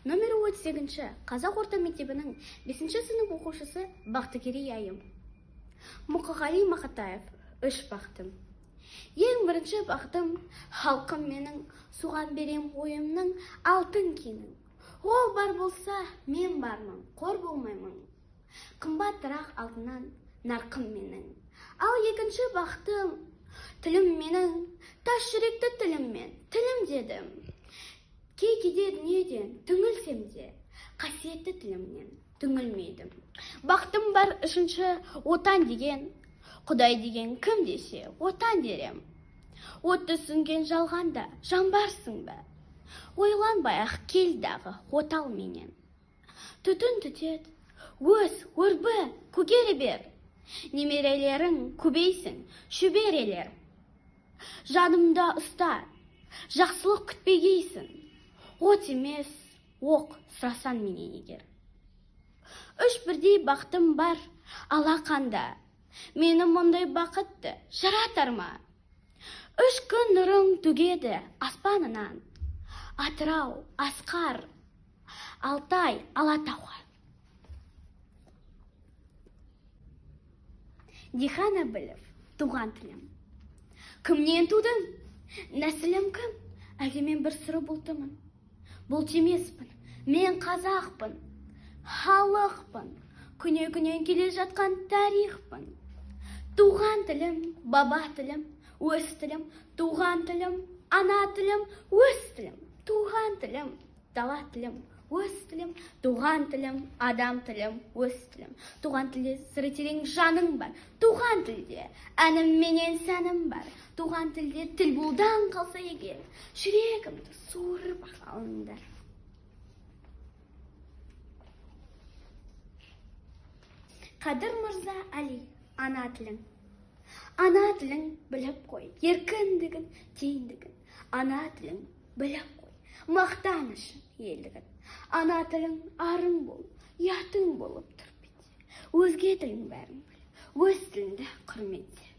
Нөмірі 38-ші Қазақ орта мектебінің 5-ші сынып оқушысы Бақтыгерей Айым. Мұқағали Мақатаев, үш бақытым. Ең бірінші бақытым, халқым менің, соған берем ойымның алтын кенін. Ол бар болса, мен бармын, қор болмаймын. Қымбатырақ алтыннан нарқым менің. Ал екінші бақытым, тілім менің, тас жүректі тіліммен, тілім дедім. Кей-кейде дүниеден түңілсем де, қасиетті тілімнен түңілмедім. Бақытым бар үшінші отан деген, Құдай деген кім десе, отан дерем. Отты сүнген жалғанда жан барсың ба? Ойланбай-ақ кел дағы отал менен. Түтін түтет, өс, өрбі, көгере бер. Немерелерің көбейсін, шөберелер. Жанымда ұста, жақсылық күтпегейсің. От емес, оқ сұрасан менен егер. Үш бірдей бақытым бар алақанда. Мені мұндай бақытты жаратар ма? Үш күн нұрың төгеді аспанынан. Атырау, Асқар, Алтай, Алатауға. Дихан Әбілов, туған тілім. Кімнен тудым? Нәсілім кім? Әлде мен бір сұры бұлтымын? Бұлт емеспін, мен қазақпын, халықпын, күне-күнен келе жатқан тарихпын. Туған тілім, баба тілім, өз тілім, туған тілім, ана тілім, өз тілім, туған тілім, дала тілім, өз тілім, туған тілім, адам тілім, өз тілім. Туған тілде сыры терең жаның бар, туған тілде әнім менен сәнім бар. Туған тілде тіл бұлдан қалса егер, жүрегімді суырып алыңдар. Қадыр Мырза Али, ана тілің. Ана тілің біліп қой, еркіндігін, теңдігін. Ана тілің біліп қой, мақтанышың, елдігін. Ана тілің арың бол, ұятың болып тұр бетте. Өзге тілің бәрін біл, өз тіліңді құрметте.